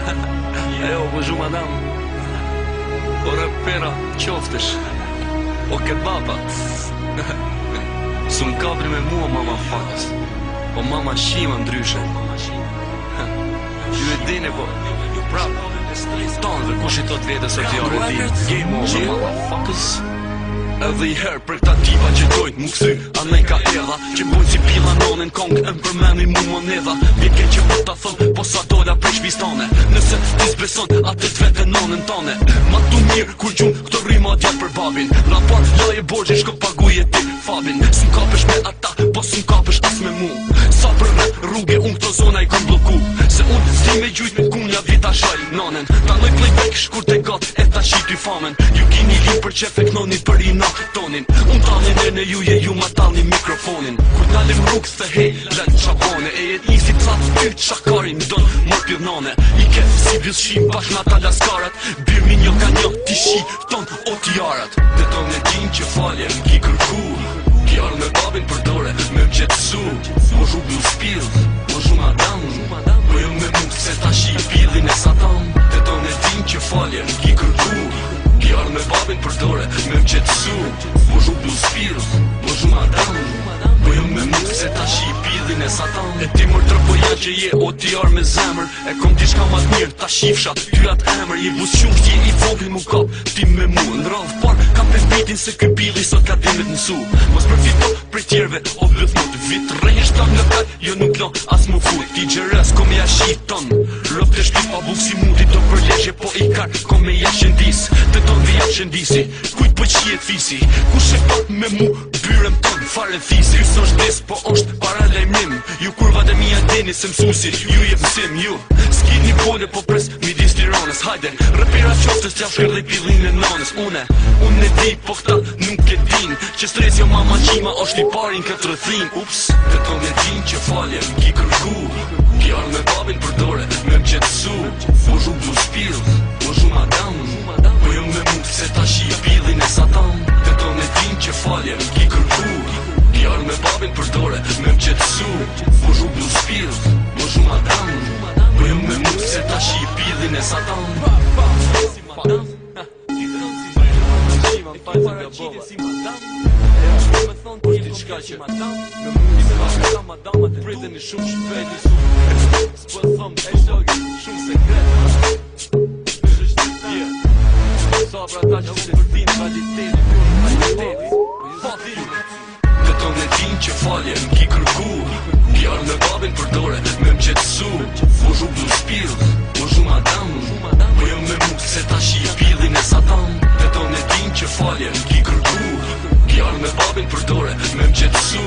Ejo, bonjour madame. O repera, qoftesh. O kebaba. S'um kapni me mua, motherfuckers. Po mama shima ndryshe. Ju e dini po. Prap. Tonë dhe kush i thot vetës o djarë e di. Game over, motherfuckers. Edhe i herë për këta tipa që dojnë mu kthy Anej ka erdha Që bojnë si pilla nonën kong E më përmeni mu monedha Vjen keq që po ta thom Po sa dola prej shpis tane Nëse ti s'beson Atë t'vete nonën tane Ma tu mirë kur gjun Këto rima djall për babin Na par laje borxhin shko paguje ti Fabin S'm kapesh me ata Po s'm kapesh as me mu Sa për rreth rruge unë këto zona i kom bloku Se unë s'di me gjujt me kunja di ta shaj nonën Ta noj playback shkurt e gat e ta shiti famën Ju kini li për qef e knoni për i tonin Unë tallin e në ju je ju ma tallni mikrofonin Kur dalim rrugë the hej, lën qabone E jet nisi ca ty qakarin don mor pirnone I ke si bythshim bashkë me ata laskarat Bir mi një ka një ti shi ton o tjarat Dhe ton e din që falje m'ki kërku Ki ardh me babin për dore me m'qetësu Bonjour blue spill, bonjour madame Po jo me mu se ta shi pillin e satan Dhe ton e din që falje m'ki kërku Ki ardh me babin për dore me m'qetësu Bonjour blue spill, bonjour madame Po jo me mu se ta shi pillin e satan E ti mër tropoja që je o tjar me zemër E kom diçka ma t'mirë ta shifsha ty atë emër Je bus qumsht je i vogël mu kap ti me mu Në radhë par ka pe bitin se ky pilli sot ka dimit mësu Mos përfito prej tjerve o bythmut Vit rrehesh ta në lokal jo nuk lo as mu fut Ti gjeres kom ja shiton Rob të shpis pa buk si muti do përleshje po i kar Kom me ja shëndis Të ton vi ja shëndisi Kujt po qijet fisi Kush e pat me mu byrem ton fare fisi Ky s'është diss po është paralajmërim Ju kurvat e mia dini se mësusi Ju jep mësim ju S'kini pole po pres midis Tiranës Hajde repera qoftës t'ja shkërdhi pillin e nanës Une, unë e di po këta nuk e din Që stresi o mama qima është i pari në këtë rrethin Ups, të ton e din që falje m'ki kërku Ki ardh me babin për dore me m'qetësu Bonjour blue spill, bonjour madame Po jo me mu se ta shi pillin e satan Të ton e din që falje m'ki kërku Ki ardh me babin për dore me m'qetësu Bonjour blue spill, bonjour madame Po jo me mu se ta shi pillin e satan Diçka që Priteni shumë shpejt S'po thom shumë sekret Yeah. Sa për ata që s'e din realitetin, realitetin. Fuck you. Të ton e din që falje m'ki kërku Ki ardh me babin për dore me m'qetësu Bonjour blue spill, bonjour madame Po jo me mu se ta shi pillin e satan Të ton e din që falje m'ki kërku Ki ardh me babin për dore me m'qetësu.